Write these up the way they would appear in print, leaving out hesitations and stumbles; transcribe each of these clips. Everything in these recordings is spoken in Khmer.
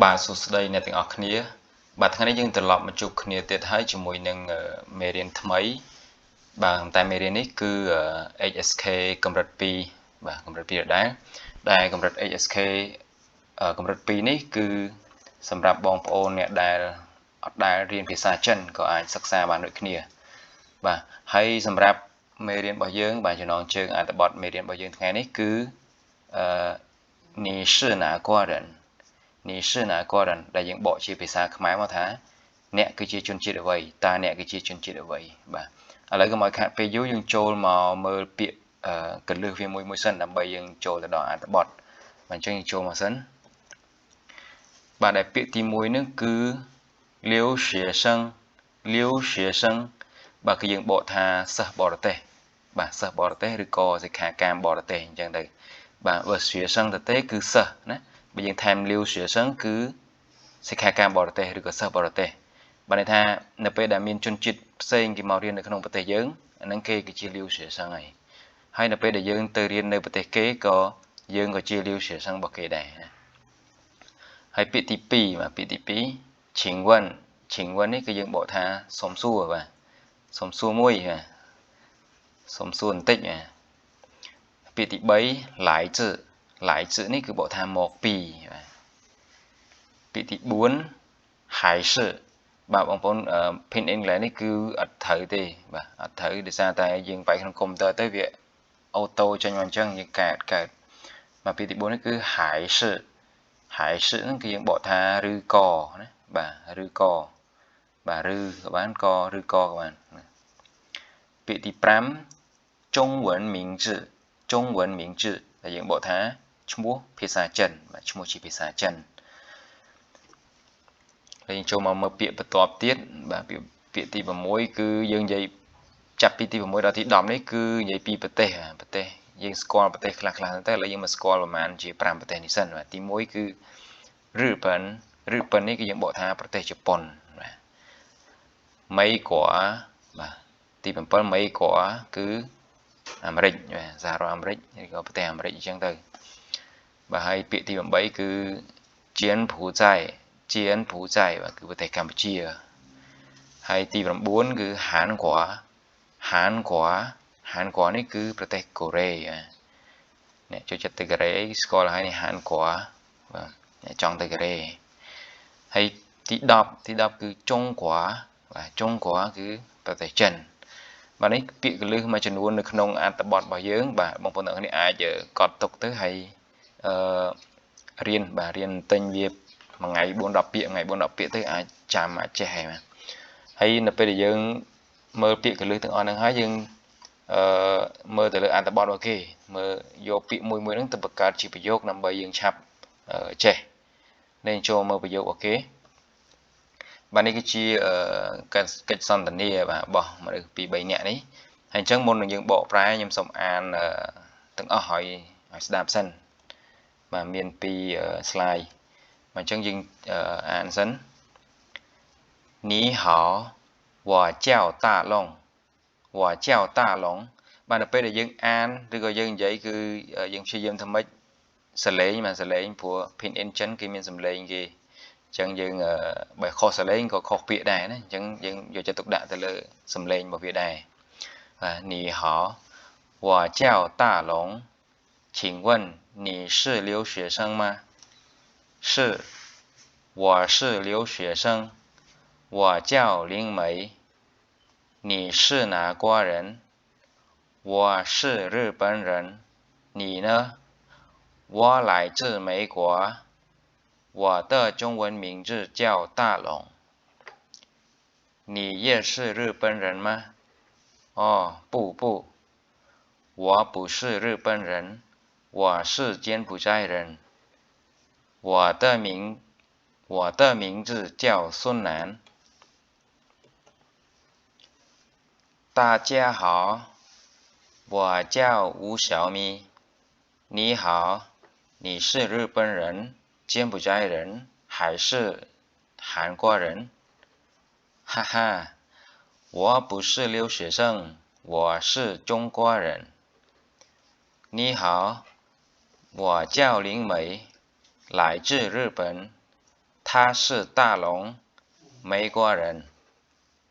បាទសួស្តីអ្នកទាំងអស់គ្នាបាទថ្ងៃនេះយើងត្រឡប់មកជួបគ្នាទៀតហើយជាមួយនឹងមេរៀនថ្មីបាទតែមេរៀននេះគឺ HSK កម្រិត2បាទកម្រិត2ដដែលដែលកម្រិត HSK កម្រិត2នេះគឺសម្រាប់បងប្អូនអ្នកដែលអត់ដែលរៀនភាសាចិនក៏អាចសិក្សាបានដូចគ្នាបាទហើយសម្រាប់មេរៀនរបស់យើងបាទចំណងជើងអត្ថបទមេរៀនរបស់យើងថ្ងៃនេះគឺអឺ你是哪国人你是哪国人ដែលយើងបកជាភាសាខ្មែរមកថាអ្នកគឺជាជនជាតិអ្វីតើអ្នកគឺជាជនជាតិអ្វីបាទឥឡូវកុំឲ្យខាតពេលយូរយើងចូលមកមើលពាក្យកលឹះវាមួយមួយសិនដើម្បីយើងចូលទៅដល់អត្ថបទបាទអញ្ចឹងយើងចូលមកសិនបាទដែលពាក្យទី1នេះគឺ留学生留学生បាទគឺយើងបកថាសិស្សបរទេសបាទសិស្សបរទេសឬក៏សិក្ខាកាមបរទេសអញ្ចឹងទៅបាទបើ学生ទៅទេគឺសិស្សណាបើយើងថែម留学生គឺសិក្ខាកាមបរទេសឬក៏សិស្សបរទេសបាទន័យថានៅពេលដែលមានជនជាតិផ្សេងគេមករៀននៅក្នុងប្រទេសយើងអាហ្នឹងគេគឺជា留学生ហើយហើយនៅពេលដែលយើងទៅរៀននៅប្រទេសគេក៏យើងក៏ជា留学生របស់គេដែរណាហើយពាក្យទី2បាទពាក្យទី2请问请问នេះគឺយើងបកថាសុំសួរបាទសុំសួរមួយបាទសុំសួរបន្តិចបាទពាក្យទី3来自来自នេះគឺបកថាមកពីបាទពាក្យទី4还是បាទបងប្អូន pin English នេះគឺអត់ត្រូវទេបាទអត់ត្រូវដោយសារតែយើងបែកក្នុងកុំព្យូទ័រទៅវា auto ចេញមកអញ្ចឹងយើងកែអត់កើតបាទពាក្យទី4នេះគឺ还是还是ហ្នឹងគឺយើងបកថាឬក៏ណាបាទឬក៏បាទឬក៏បានក៏ឬក៏ក៏បានពាក្យទី5中文名字中文名字ដែលយើងបកថាឈ្មោះភាសាចិនបាទឈ្មោះជាភាសាចិនហើយយើងចូលមកមើលពាក្យបន្ទាប់ទៀតបាទពាក្យពាក្យទី6គឺយើងនិយាយចាប់ពីទី6ដល់ទី10នេះគឺនិយាយពីប្រទេសប្រទេសយើងស្គាល់ប្រទេសខ្លះខ្លះតែឥឡូវយើងមកស្គាល់ប្រហែលជា5ប្រទេសនេះសិនបាទទី1គឺ日本日本នេះគឺយើងបកថាប្រទេសជប៉ុនបាទ美国បាទទី7美国គឺអាមេរិកបាទសហរដ្ឋអាមេរិកឬក៏ប្រទេសអាមេរិកអញ្ចឹងទៅបាទហើយពាក្យទី8គឺ柬埔寨柬埔寨បាទគឺប្រទេសកម្ពុជាហើយទី9គឺ韩国韩国韩国នេះគឺប្រទេសកូរ៉េអ្នកចូលចិត្តទៅកូរ៉េស្គាល់ហើយនេះ韩国បាទអ្នកចង់ទៅកូរ៉េហើយទី10ទី10គឺ中国បាទ中国គឺប្រទេសចិនបាទនេះពាក្យកលឹះមួយចំនួននៅក្នុងអត្ថបទរបស់យើងបាទបងប្អូនទាំងអស់គ្នាអាចកត់ទុកទៅហើយអឺរៀនបាទរៀនទិញវាមួយថ្ងៃ4 10ពាក្យថ្ងៃ4 10ពាក្យទៅអាចចាំអាចចេះហើយបាទហើយនៅពេលដែលយើងមើលពាក្យកលឹះទាំងអស់ហ្នឹងហើយយើងអឺមើលទៅលើអត្ថបទរបស់គេមើលយកពាក្យមួយមួយហ្នឹងទៅបង្កើតជាប្រយោគដើម្បីយើងឆាប់ចេះនេះចូលមើលប្រយោគរបស់គេបាទនេះគឺជាកិច្ចសន្ទនាបាទរបស់មនុស្ស2 3នាក់នេះហើយអញ្ចឹងមុននឹងយើងបកប្រែខ្ញុំសូមអានទាំងអស់ឲ្យឲ្យស្ដាប់សិនបាទមាន2 slide បាទអញ្ចឹងយើងអានសិន你好我叫大龙我叫大龙បាទនៅពេលដែលយើងអានឬក៏យើងនិយាយគឺយើងព្យាយាមធ្វើម៉េចសលេងបាទសលេងព្រោះ pin engine គេមានសំឡេងគេអញ្ចឹងយើងបើខុសសលេងក៏ខុសពាក្យដែរណាអញ្ចឹងយើងយកចិត្តទុកដាក់ទៅលើសំឡេងរបស់វាដែរបាទ你好我叫大龙请问你是留学生吗是我是留学生我叫林梅你是哪国人我是日本人你呢我来自美国我的中文名字叫大龙你也是日本人吗哦不不我不是日本人我是柬埔寨人我的名字叫孙楠大家好我叫吴小咪你好你是日本人柬埔寨人还是韩国人哈哈我不是留学生我是中国人你好我叫林梅来自日本。他是大龙，美国人。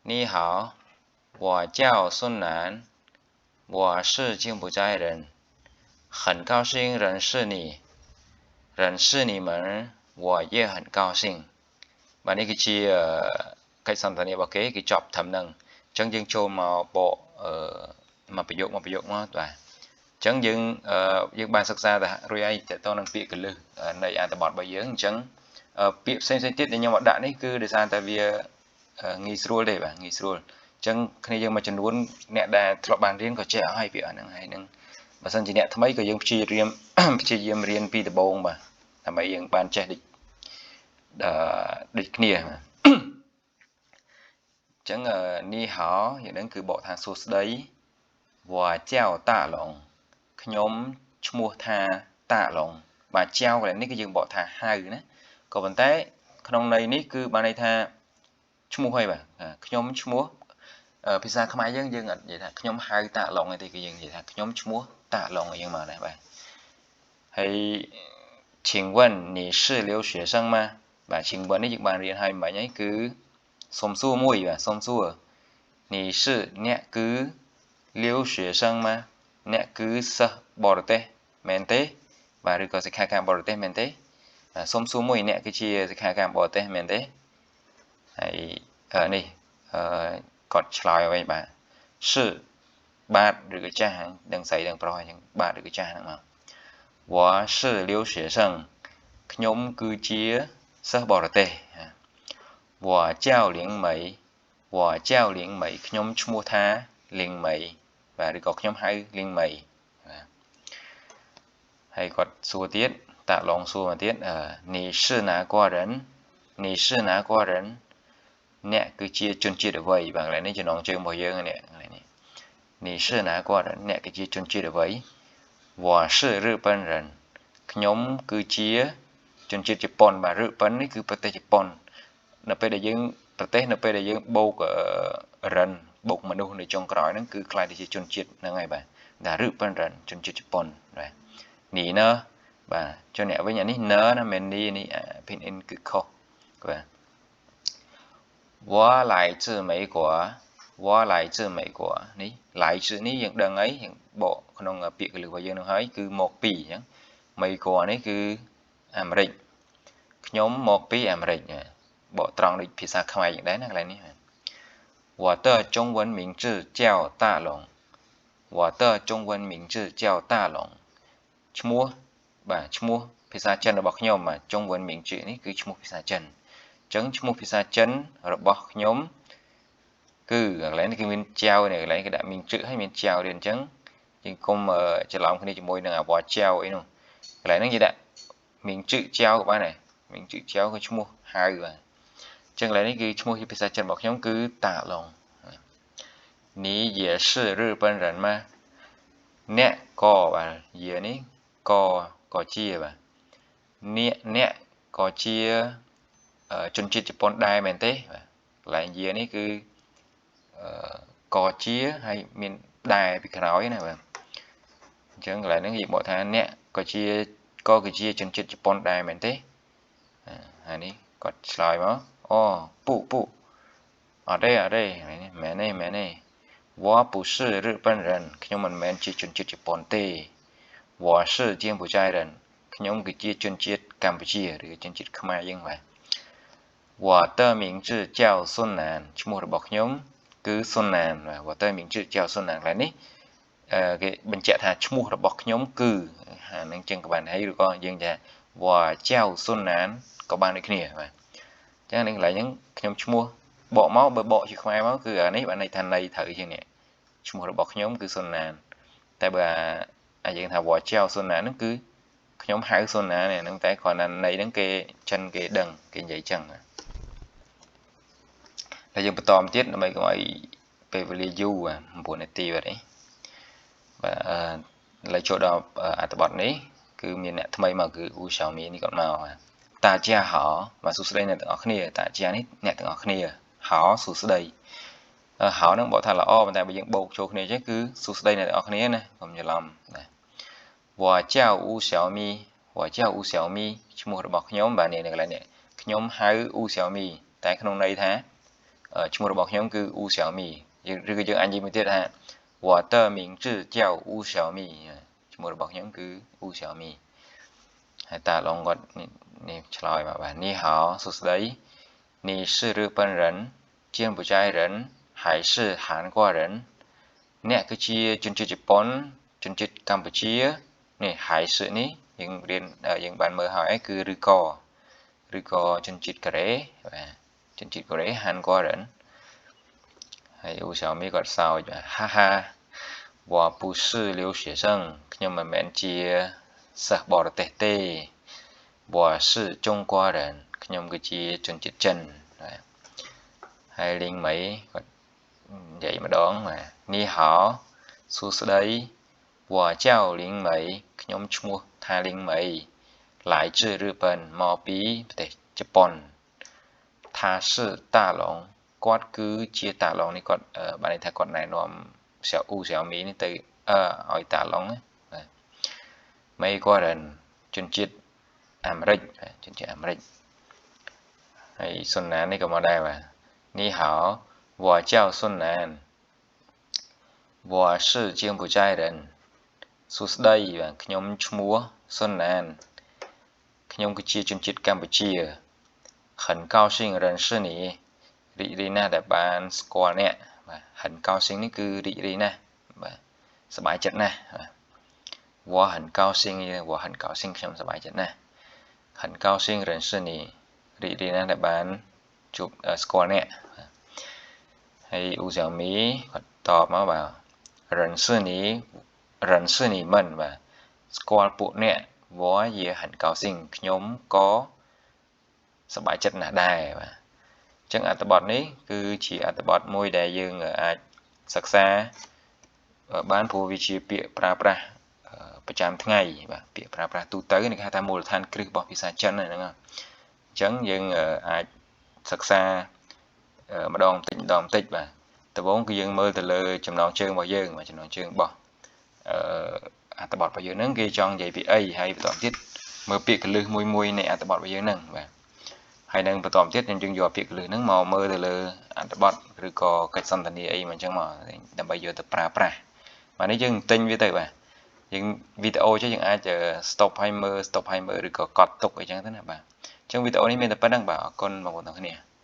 你好，我叫孙楠，我是柬埔寨人。很高兴认识你，认识你们，我也很高兴。 បាទនេះគឺជាកិច្ចសន្ទនារបស់គេគេចប់ត្រឹមហ្នឹងអញ្ចឹងយើងចូលមកបកអឺមកប្រយោគមកប្រយោគមកបាទអញ្ចឹងយើងយើងបានសិក្សាទៅរួចហើយតទៅនឹងពាក្យគន្លឹះនៃអត្ថបទរបស់យើងអញ្ចឹងពាក្យផ្សេងផ្សេងទៀតដែលខ្ញុំអត់ដាក់នេះគឺដោយសារតែវាងាយស្រួលទេបាទងាយស្រួលអញ្ចឹងគ្នាយើងមួយចំនួនអ្នកដែលធ្លាប់បានរៀនក៏ចេះអស់ហើយពាក្យហ្នឹងហើយនឹងបើសិនជាអ្នកថ្មីក៏យើងព្យាយាមព្យាយាមរៀនពីដំបូងបាទដើម្បីយើងបានចេះដូចដូចគ្នាបាទអញ្ចឹង 你好 យ៉ាងហ្នឹងគឺបកថាសួស្តី 我叫大龙 ខ្ញុំឈ្មោះថាតាឡុងបាទ 叫 កន្លែងនេះគឺយើងបកថាហៅណាក៏ប៉ុន្តែក្នុងន័យនេះគឺបានន័យថាឈ្មោះហើយបាទខ្ញុំឈ្មោះភាសាខ្មែរយើងយើងអត់និយាយថាខ្ញុំហៅតាឡុងទេគឺយើងនិយាយថាខ្ញុំឈ្មោះតាឡុងអញ្ចឹងមកណាបាទហើយ 请问你是留学生吗 បាទ 请问 នេះយើងបានរៀនហើយមិញហើយគឺសុំសួរមួយបាទសុំសួរ 你是 អ្នកគឺ 留学生吗 អ្នកគឺសិស្សបរទេសមែនទេបាទឬក៏សិក្ខាកាមបរទេសមែនទេបាទសុំសួរមួយអ្នកគឺជាសិក្ខាកាមបរទេសមែនទេហើយនេះអឺគាត់ឆ្លើយអ្វីបាទ是 បាទឬក៏ចាស់ដឹងស្រីដឹងប្រុសអញ្ចឹងបាទឬក៏ចាស់ហ្នឹងមក 我是留学生 ខ្ញុំគឺជាសិស្សបរទេស 我叫林មី我叫林មី ខ្ញុំឈ្មោះថាលីងមីបាទឬក៏ខ្ញុំហៅលីងមីបាទហើយគាត់សួរទៀតតាឡងសួរមកទៀត你是哪国人你是哪国人 អ្នកគឺជាជនជាតិអ្វីបាទកន្លែងនេះចំណងជើងរបស់យើងនេះកន្លែងនេះ你是哪国人 អ្នកគឺជាជនជាតិអ្វី 我是日本人 ខ្ញុំគឺជាជនជាតិជប៉ុនបាទ 日本 នេះគឺប្រទេសជប៉ុននៅពេលដែលយើងប្រទេសនៅពេលដែលយើងបូក 人 បូកមនុស្សនៅចុងក្រោយហ្នឹងគឺក្លាយទៅជាជនជាតិហ្នឹងហើយបាទដែល 日本人 ជនជាតិជប៉ុនបាទ 你呢 បាទចុះអ្នកវិញអានេះ 呢 ណាមិន 你 នេះ 拼音 គឺខុសបាទ 我来自美国我来自美国 នេះ 来自 នេះយើងដឹងហើយយើងបកក្នុងពាក្យគន្លឹះរបស់យើងនឹងហើយគឺមកពីអញ្ចឹង 美国 នេះគឺអាមេរិកខ្ញុំមកពីអាមេរិកបកត្រង់ដូចភាសាខ្មែរយ៉ាងដែរណាកន្លែងនេះ我的中文名字叫大龙我的中文名字叫大龙 ឈ្មោះបាទឈ្មោះភាសាចិនរបស់ខ្ញុំបាទ 中文名字 នេះគឺឈ្មោះភាសាចិនអញ្ចឹងឈ្មោះភាសាចិនរបស់ខ្ញុំគឺកន្លែងនេះគឺមាន 叫 នេះកន្លែងគេដាក់ 名字 ហើយមាន 叫 ទៀតអញ្ចឹងយើងកុំច្រឡំគ្នាជាមួយនឹងអាវ 叫 អីនោះកន្លែងហ្នឹងគេដាក់ 名字叫 ក៏បានដែរ 名字叫 គឺឈ្មោះហៅបាទអញ្ចឹងកន្លែងនេះគឺឈ្មោះជាភាសាចិនរបស់ខ្ញុំគឺតាឡុង你也是日本人吗 អ្នកក៏បាទ 也 នេះក៏ក៏ជាបាទអ្នកអ្នកក៏ជាជនជាតិជប៉ុនដែរមែនទេបាទកន្លែង 也 នេះគឺក៏ជាហើយមានដែរពីក្រោយណាបាទអញ្ចឹងកន្លែងហ្នឹងយើងបកថាអ្នកក៏ជាក៏គឺជាជនជាតិជប៉ុនដែរមែនទេហើយនេះគាត់ឆ្លើយមកអូ 不不 អត់ទេអត់ទេនេះមែនទេមែនទេ我不是日本人 ខ្ញុំមិនមែនជាជនជាតិជប៉ុនទេ我是柬埔寨人 ខ្ញុំគឺជាជនជាតិកម្ពុជាឬជនជាតិខ្មែរយើងបាទ我的名字叫孙南 ឈ្មោះរបស់ខ្ញុំគឺសុនណានបាទ我的名字叫孙南 កន្លែងនេះគេបញ្ជាក់ថាឈ្មោះរបស់ខ្ញុំគឺអានឹងចឹងក៏បានហើយឬក៏យើងថា我叫孙南 ក៏បានដូចគ្នាបាទអញ្ចឹងនេះកន្លែងហ្នឹងខ្ញុំឈ្មោះបកមកបើបកជាខ្មែរមកគឺអានេះបានន័យថាន័យត្រូវជាងនេះឈ្មោះរបស់ខ្ញុំគឺសុនណានតែបើអាយើងថា我叫孙南 ហ្នឹងគឺខ្ញុំហៅសុនណានហ្នឹងតែគ្រាន់តែន័យហ្នឹងគេចិនគេដឹងគេនិយាយចឹងហើយយើងបន្តមកទៀតដើម្បីកុំឲ្យពេលវេលាយូរ9នាទីបាទនេះបាទឥឡូវចូលដល់អត្ថបទនេះគឺមានអ្នកថ្មីមកគឺអ៊ូឆៅមីនេះគាត់មកបាទ大家好 បាទសួស្តីអ្នកទាំងអស់គ្នា 大家 នេះអ្នកទាំងអស់គ្នា 好 សួស្តី 好 ហ្នឹងបកថាល្អប៉ុន្តែបើយើងបូកចូលគ្នាចេះគឺសួស្តីអ្នកទាំងអស់គ្នាណាកុំច្រឡំណា我叫吴小咪我叫吴小咪 ឈ្មោះរបស់ខ្ញុំបាទនេះនៅកន្លែងនេះខ ខ្ញុំហៅអ៊ូសៀវមីតែក្នុងន័យថាឈ្មោះរបស់ខ្ញុំគឺអ៊ូសៀវមីឬក៏យើងអាចនិយាយមួយទៀតថា我的名字叫吴小米ឈ្មោះរបស់ខ្ញុំគឺអ៊ូសៀវមីហើយតាឡុងគាត់នេះឆ្លើយមកបាទ你好សួស្តី你是日本人柬埔寨人还是韩国人អ្នកគឺជាជនជាតិជប៉ុនជនជាតិកម្ពុជានេះ还是នេះយើងរៀនយើងបានមើលហើយគឺឬក៏ឬក៏ជនជាតិកូរ៉េបាទជនជាតិកូរ៉េ韩国人ហើយអ៊ូសៀវមីគាត់សើចបាទ哈哈我不是留学生ខ្ញុំមិនមែនជាសិស្សបរទេសទេ我是中国人ខ្ញុំគឺជាជនជាតិចិនបាទហើយលីងមីគាត់និយាយម្ដងបាទ你好សួស្តី我叫林梅ខ្ញុំឈ្មោះថាលីងមី来自日本មកពីប្រទេសជប៉ុន他是大龙គាត់គឺជាតាឡុងនេះគាត់បានន័យថាគាត់ណែនាំសៀវអ៊ូសៀវមីនេះទៅឲ្យតាឡុងបាទ美国人ជនជាតិអាមេរិកជនជាតិអាមេរិកហើយសុនណាននេះក៏មកដែរបាទ你好我叫孙南我是柬埔寨人សួស្តីបាទខ្ញុំឈ្មោះសុនណានខ្ញុំគឺជាជនជាតិកម្ពុជា很高兴认识你រីករាយណាស់ដែលបានស្គាល់អ្នកបាទ很高兴នេះគឺរីករាយណាស់បាទសប្បាយចិត្តណាស់បាទ我很高兴我很高兴ខ្ញុំសប្បាយចិត្តណាស់很高兴认识你រីករាយណាស់ដែលបានជួបស្គាល់អ្នកហើយអ៊ូសៀវមីគាត់តបមកបាទ认识你认识你们បាទស្គាល់ពួកអ្នក我也很高兴ខ្ញុំក៏សប្បាយចិត្តណាស់ដែរបាទអញ្ចឹងអត្ថបទនេះគឺជាអត្ថបទមួយដែលយើងអាចសិក្សាបានព្រោះវាជាពាក្យប្រើប្រាស់ប្រចាំថ្ងៃបាទពាក្យប្រើប្រាស់ទូទៅនេះគេហៅថាមូលដ្ឋានគ្រឹះរបស់ភាសាចិនហ្នឹងអញ្ចឹងយើងអាចសិក្សម្ដងបន្តិចម្ដងបន្តិចបាទដំបូងគឺយើងមើលទៅលើចំណងជើងរបស់យើងបាទចំណងជើងរបស់អឺអត្ថបទរបស់យើងហ្នឹងគេចង់និយាយពីអីហើយបន្តទៀតមើលពាក្យគន្លឹះមួយមួយនៃអត្ថបទរបស់យើងហ្នឹងបាទហើយនឹងបន្តទៀតយើងយកពាក្យគន្លឹះហ្នឹងមកមើលទៅលើអត្ថបទឬក៏កិច្ចសន្ទនាអីមកអញ្ចឹងមកដើម្បីយកទៅប្រើប្រាស់បាទនេះយើងទិញវាទៅបាទយើងវីដេអូចេះយើងអាច stop ឲ្យមើល stop ឲ្យមើលឬក៏កត់ទុកអីចឹងទៅណាបាទអញ្ចឹងវីដេអូនេះមានតែប៉ុណ្្នឹងបាទអរគុណបងប្អូនទាំងគ្នា។